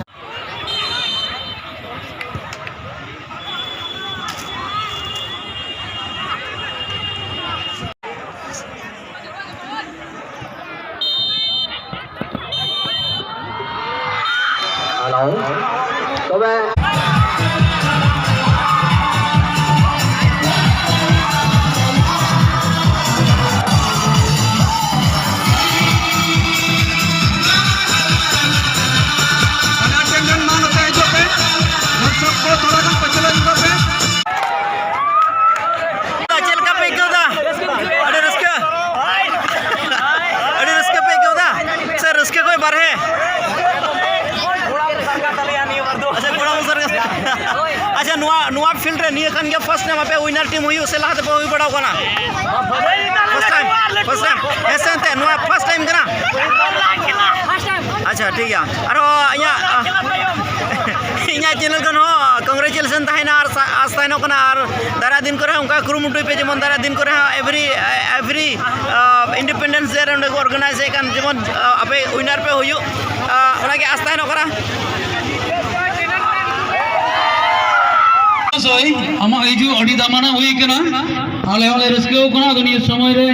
ᱛᱚᱵᱮ ᱵᱟᱱᱟᱨ ᱴᱷᱮᱱ ᱨᱮᱱ ᱢᱟ ᱱᱚᱛᱮ ᱦᱤᱡᱩᱜ ᱯᱮ᱾ ᱫᱚᱨᱥᱚᱠ ᱠᱚ ᱛᱷᱚᱲᱟ ᱜᱟᱱ ᱯᱟᱹᱪᱷᱞᱟᱹ ᱧᱚᱜᱚᱜ ᱯᱮ᱾ ᱪᱮᱫ ᱞᱮᱠᱟ ᱯᱮ ᱟᱹᱭᱠᱟᱹᱣ ᱫᱟ? ᱟᱹᱰᱤ ᱨᱟᱹᱥᱠᱟᱹ? ᱟᱹᱰᱤ ᱨᱟᱹᱥᱠᱟᱹ ᱯᱮ ᱟᱹᱭᱠᱟᱹᱣ ᱫᱟ? ᱥᱮ ᱨᱟᱹᱥᱠᱟᱹ ᱠᱷᱚᱱ ᱵᱟᱨᱦᱮ? ᱟᱪᱪᱷᱟ, ᱠᱚᱲᱟ ᱢᱚᱥᱟᱨ ᱜᱮ᱾ ᱟᱪᱪᱷᱟ, ᱱᱚᱣᱟ, ᱱᱚᱣᱟ field ᱨᱮ ᱱᱤᱭᱟᱹ ᱠᱷᱟᱱ ᱜᱮ first time ᱟᱯᱮ winner team ᱦᱩᱭᱩᱜ ᱥᱮ ᱞᱟᱦᱟ ᱛᱮᱯᱮ ᱦᱩᱭ ᱵᱟᱲᱟᱣ ᱠᱟᱱᱟ? First time, first time᱾ ᱦᱮᱸ ᱥᱮ ᱮᱱᱛᱮ, ᱱᱚᱣᱟ first time ᱠᱟᱱᱟ? ᱟᱪᱪᱷᱟ, ᱴᱷᱤᱠ ᱜᱮᱭᱟ᱾ ᱟᱨᱦᱚᱸ ᱤᱧᱟᱹᱜ, ᱤᱧᱟᱹᱜ channel ᱠᱷᱚᱱ ᱦᱚᱸ congratulation ᱛᱟᱦᱮᱱᱟ ᱟᱨ ᱥᱟ-, ᱟᱥ ᱛᱟᱦᱮᱱᱚᱜ ᱠᱟᱱᱟ᱾ ᱟᱨ ᱫᱟᱨᱟᱭ ᱫᱤᱱ ᱠᱚᱨᱮ ᱦᱚᱸ ᱚᱱᱠᱟ ᱠᱩᱨᱩᱢᱩᱴᱩᱭ ᱯᱮ, ᱡᱮᱢᱚᱱ ᱫᱟᱨᱟᱭ ᱫᱤᱱ ᱠᱚᱨᱮ ᱦᱚᱸ every, every, ᱟᱸ, Independence Day ᱨᱮ ᱚᱸᱰᱮ ᱠᱚ organize ᱮᱫ ᱠᱟᱱ, ᱡᱮᱢᱚᱱ, ᱟᱸ, ᱟᱯᱮ winner ᱯᱮ ᱦᱩᱭᱩᱜ, ᱟᱸ, ᱚᱱᱟᱜᱮ ᱟᱥ ᱛᱟᱦᱮᱱᱚᱜ ᱠᱟᱱᱟ᱾ ᱥᱚᱭ, ᱟᱢᱟᱜ ᱦᱤᱡᱩᱜ ᱟᱹᱰᱤ ᱫᱟᱢᱟᱱᱟᱜ ᱦᱩᱭ ᱠᱟᱱᱟ, ᱟᱞᱮ ᱦᱚᱸᱞᱮ ᱨᱟᱹᱥᱠᱟᱹᱣ ᱠᱟᱱᱟ᱾ ᱟᱫᱚ ᱱᱤᱭᱟᱹ ᱥᱚᱢᱚᱭ ᱨᱮ,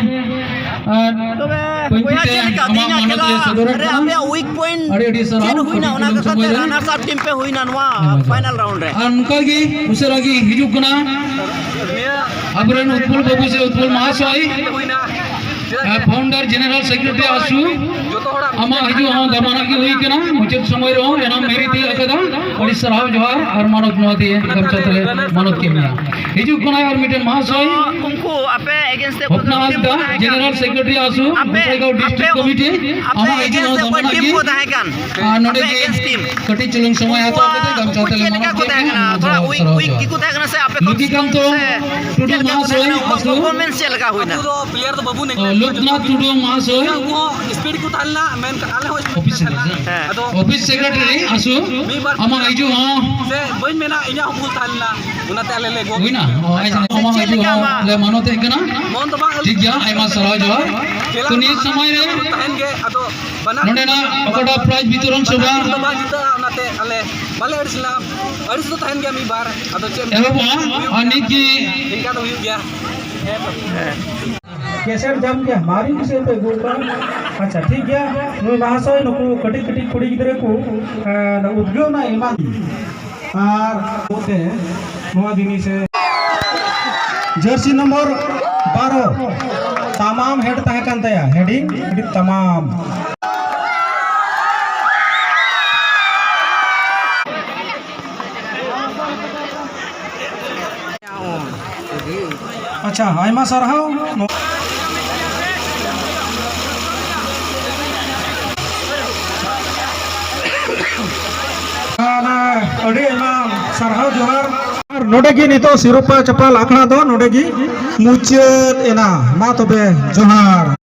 ᱟᱨ ᱛᱚᱵᱮ ᱯᱟᱹᱧᱪᱤ ᱵᱚᱭᱦᱟ, ᱛᱮ ᱪᱮᱫ ᱞᱮᱠᱟ ᱟᱢᱟᱜ ᱛᱮᱦᱮᱧᱟᱜ ᱢᱟᱱᱚᱛ ᱠᱷᱮᱞᱟ ᱞᱮ ᱥᱚᱫᱚᱨᱮᱫ ᱨᱮ ᱠᱟᱱᱟ᱾ ᱟᱯᱮᱭᱟᱜ weak point ᱟᱹᱰᱤ ᱟᱹᱰᱤ ᱪᱮᱫ ᱥᱟᱨᱦᱟᱣ, ᱦᱩᱭᱱᱟ, ᱟᱹᱰᱤ ᱚᱱᱟ ᱠᱚᱢ ᱠᱟᱛᱷᱟ ᱥᱚᱢᱚᱭ ᱛᱮ ᱨᱮ᱾ Runners up team ᱯᱮ ᱦᱩᱭᱱᱟ ᱱᱚᱣᱟ ᱦᱮᱸ, ᱢᱟᱡᱷᱮ᱾ Final round ᱨᱮ? ᱟᱨ ᱱᱚᱝᱠᱟ ᱜᱮ ᱩᱥᱟᱹᱨᱟ ᱜᱮ ᱦᱤᱡᱩᱜ ᱠᱟᱱᱟ᱾ ᱟᱵᱚᱨᱮᱱ ᱩᱛᱯᱚᱞ ᱵᱟᱹᱵᱩ ᱥᱮ ᱩᱛᱯᱚᱞ ᱢᱟᱦᱟᱥᱚᱭ, ᱦᱩᱭᱱᱟ᱾ ᱪᱮᱫᱟᱜ ᱮ, ᱥᱮ founder general secretary ᱟᱥᱩ, ᱡᱚᱛᱚ ᱦᱚᱲᱟᱜ ᱟᱢᱟᱜ ᱦᱤᱡᱩᱜ ᱦᱚᱸ ᱫᱟᱢᱟᱱᱟᱜ ᱜᱮ ᱦᱩᱭ ᱠᱟᱱᱟ᱾ ᱢᱩᱪᱟᱹᱫ ᱥᱚᱢᱚᱭ ᱨᱮᱦᱚᱸ ᱮᱱᱟᱢ ᱢᱮᱨᱤ ᱛᱤᱭᱟᱹᱜ ᱟᱠᱟᱫᱟ᱾ ᱟᱹᱰᱤ ᱥᱟᱨᱦᱟᱣ ᱡᱚᱦᱟᱨ ᱟᱨ ᱢᱟᱱᱚᱛ ᱱᱚᱣᱟ ᱛᱮ ᱜᱟᱢᱪᱷᱟ ᱛᱮᱞᱮ ᱢᱟᱱᱚᱛ ᱠᱮᱫ ᱢᱮᱭᱟ᱾ ᱦᱤᱡᱩᱜ ᱠᱟᱱᱟᱭ ᱟᱨ ᱢᱤᱫᱴᱮᱱ ᱢᱟᱦᱟᱥᱚᱭ, ᱩᱱᱠᱩ ᱟᱯᱮ against ᱛᱮ ᱚᱠᱚᱭ ᱦᱚᱯᱱᱟ ᱠᱚ team ᱦᱟᱸᱥᱫᱟ, ᱠᱚ ᱛᱟᱦᱮᱸ ᱠᱟᱱ? General secretary ᱟᱥᱩ, ᱟᱯᱮ, ᱵᱚᱥᱟᱭᱜᱟᱣ district ᱟᱯᱮ, committee, ᱟᱯᱮ ᱟᱢᱟᱜ ᱦᱤᱡᱩᱜ against ᱦᱚᱸ ᱛᱮ ᱚᱠᱚᱭ ᱫᱟᱢᱟᱱᱟᱜ team ᱜᱮ᱾ ᱠᱚ ᱛᱟᱦᱮᱸ ᱠᱟᱱ? ᱟᱨ ᱱᱚᱰᱮ ᱟᱯᱮ ᱜᱮ against team᱾ ᱠᱟᱹᱴᱤᱡ ᱪᱩᱞᱩᱝ ᱥᱚᱢᱚᱭ ᱦᱟᱛᱟᱣ ᱠᱟᱛᱮ ᱩᱱᱠᱩᱣᱟᱜ ᱜᱟᱢᱪᱷᱟ ᱩᱱᱠᱩ ᱛᱮᱞᱮ ᱪᱮᱫ ᱞᱮᱠᱟ ᱢᱟᱱᱚᱛ ᱠᱚ ᱠᱮᱫ ᱛᱟᱦᱮᱸ ᱢᱮᱭᱟ᱾ ᱠᱟᱱᱟ? ᱢᱟ ᱛᱷᱚᱲᱟ ᱡᱚᱦᱟᱨ, weak, ᱡᱚᱦᱟᱨ weak ᱡᱚᱦᱟᱨ᱾ ᱜᱮᱠᱚ ᱛᱟᱦᱮᱸ ᱠᱟᱱᱟ ᱥᱮ ᱟᱯᱮ ᱠᱷᱚᱱ ᱞᱩᱠᱤᱠᱟᱱᱛᱚ ᱥᱮ ᱴᱩᱰᱩ ᱪᱮᱫ ᱞᱮᱠᱟ ᱠᱚ ᱛᱟᱦᱮᱸ ᱢᱟᱦᱟᱥᱚᱭ ᱠᱟᱱᱟ? ᱩᱱᱠᱩᱣᱟᱜ ᱟᱥᱩ, performance ᱪᱮᱫ ᱞᱮᱠᱟ ᱦᱩᱭᱱᱟ? ᱟᱵᱚ ᱫᱚ player ᱫᱚ ᱵᱟᱵᱚᱱ ᱚ, ᱮᱱᱮᱡ ᱞᱳᱠᱱᱟᱛᱷ ᱴᱩᱰᱩ ᱢᱟᱦᱟᱥᱚᱭ, ᱩᱱᱠᱩ ᱦᱚᱸ speed ᱠᱚ ᱛᱟᱦᱮᱸ ᱞᱮᱱᱟ, ᱢᱮᱱᱠᱷᱟᱱ ᱟᱞᱮ ᱦᱚᱸ speed ᱚᱯᱷᱤᱥ ᱛᱟᱦᱮᱸ ᱞᱮᱱᱟ᱾ ᱥᱮᱠᱨᱮᱴᱟᱨᱤ᱾ ᱦᱮᱸ᱾ ᱟᱫᱚ ᱚᱯᱷᱤᱥ ᱥᱮᱠᱨᱮᱴᱟᱨᱤ ᱟᱥᱩ, ᱢᱤᱫ ᱵᱟᱨ ᱟᱢᱟᱜ ᱦᱤᱡᱩᱜ ᱦᱚᱸ ᱥᱮ ᱵᱟᱹᱧ ᱢᱮᱱᱟ, ᱤᱧᱟᱜ ᱦᱚᱸ ᱵᱷᱩᱞ ᱛᱟᱦᱮᱸ ᱞᱮᱱᱟ, ᱚᱱᱟᱛᱮ ᱟᱞᱮ ᱞᱮ ᱜᱚᱞ ᱦᱩᱭᱱᱟ? ᱠᱮᱫᱟ᱾ ᱚ, ᱟᱪᱪᱷᱟ, ᱟᱪᱪᱷᱟ, ᱟᱢᱟᱜ ᱪᱮᱫ ᱦᱤᱡᱩᱜ ᱞᱮᱠᱟ ᱦᱚᱸ ᱟᱢᱟᱜ ᱞᱮ ᱢᱟᱱᱚᱛᱮᱫ ᱠᱟᱱᱟ᱾ ᱢᱚᱱ ᱫᱚ ᱵᱟᱝ ᱴᱷᱤᱠ ᱜᱮᱭᱟ, ᱟᱭᱢᱟ ᱥᱟᱨᱦᱟᱣ ᱡᱚᱦᱟᱨ᱾ ᱠᱷᱮᱞᱟ ᱛᱚ, ᱱᱤᱭᱟᱹ ᱥᱚᱢᱚᱭ ᱨᱮ ᱛᱟᱦᱮᱱ ᱜᱮ, ᱟᱫᱚ ᱵᱟᱱᱟᱨ ᱱᱚᱰᱮᱱᱟᱜ ᱚᱠᱟᱴᱟᱜ prize ᱵᱤᱛᱚᱨᱚᱱ ᱵᱟᱱᱟᱨ ᱥᱚᱵᱷᱟ ᱴᱤᱢ ᱫᱚ ᱵᱟᱝ ᱡᱤᱛᱟᱹᱜᱼᱟ, ᱚᱱᱟᱛᱮ ᱟᱞᱮ ᱵᱟᱞᱮ ᱟᱹᱲᱤᱥ ᱞᱮᱱᱟ᱾ ᱟᱹᱲᱤᱥ ᱫᱚ ᱛᱟᱦᱮᱱ ᱜᱮᱭᱟ ᱢᱤᱫ ᱵᱟᱨ, ᱟᱫᱚ ᱪᱮᱫ ᱮᱢ ᱮᱦᱚᱵᱚᱜᱼᱟ᱾ ᱦᱩᱭᱩᱜ ᱟᱨ ᱜᱮᱭᱟ᱾ ᱱᱤᱛ ᱜᱮ ᱱᱤᱝᱠᱟ ᱫᱚ ᱦᱩᱭᱩᱜ ᱜᱮᱭᱟ᱾ ᱠᱮᱥᱮᱴ ᱡᱟᱢ ᱜᱮᱭᱟ, ᱢᱟᱨᱮ ᱠᱮᱥᱮᱴ ᱯᱮ ᱟᱹᱜᱩ ᱠᱟᱜᱼᱟ᱾ ᱟᱪᱪᱷᱟ, ᱴᱷᱤᱠ ᱜᱮᱭᱟ᱾ ᱱᱩᱭ ᱢᱟᱦᱟᱥᱚᱭ ᱱᱩᱠᱩ ᱠᱟᱹᱴᱤᱡ ᱠᱟᱹᱴᱤᱡ ᱠᱩᱲᱤ ᱜᱤᱫᱽᱨᱟᱹ ᱠᱚ, ᱮᱸ, ᱩᱫᱽᱜᱟᱹᱣ ᱱᱟ ᱮᱢᱟᱱ᱾ ᱟᱨ ᱱᱚᱛᱮ ᱱᱚᱣᱟ ᱡᱤᱱᱤᱥ ᱮ ᱡᱟᱹᱨᱥᱤ ᱱᱚᱢᱵᱚᱨ ᱵᱟᱨᱚ, ᱛᱟᱢᱟᱢ ᱦᱮᱰ ᱛᱟᱦᱮᱸ ᱠᱟᱱ ᱛᱟᱭᱟ, ᱦᱮᱰᱤᱝ ᱟᱹᱰᱤ ᱛᱟᱢᱟᱢ᱾ ᱟᱪᱪᱷᱟ, ᱟᱭᱢᱟ ᱥᱟᱨᱦᱟᱣ᱾ ᱟᱹᱰᱤ ᱟᱭᱢᱟ ᱥᱟᱨᱦᱟᱣ, ᱡᱚᱦᱟᱨ᱾ ᱟᱨ ᱱᱚᱰᱮ ᱜᱮ ᱱᱤᱛᱚᱜ ᱥᱤᱨᱚᱯᱟ ᱪᱟᱯᱟᱞ ᱟᱠᱷᱲᱟ ᱫᱚ ᱱᱚᱰᱮ ᱜᱮ ᱢᱩᱪᱟᱹᱫ ᱮᱱᱟ᱾ ᱢᱟ ᱛᱚᱵᱮ, ᱡᱚᱦᱟᱨ᱾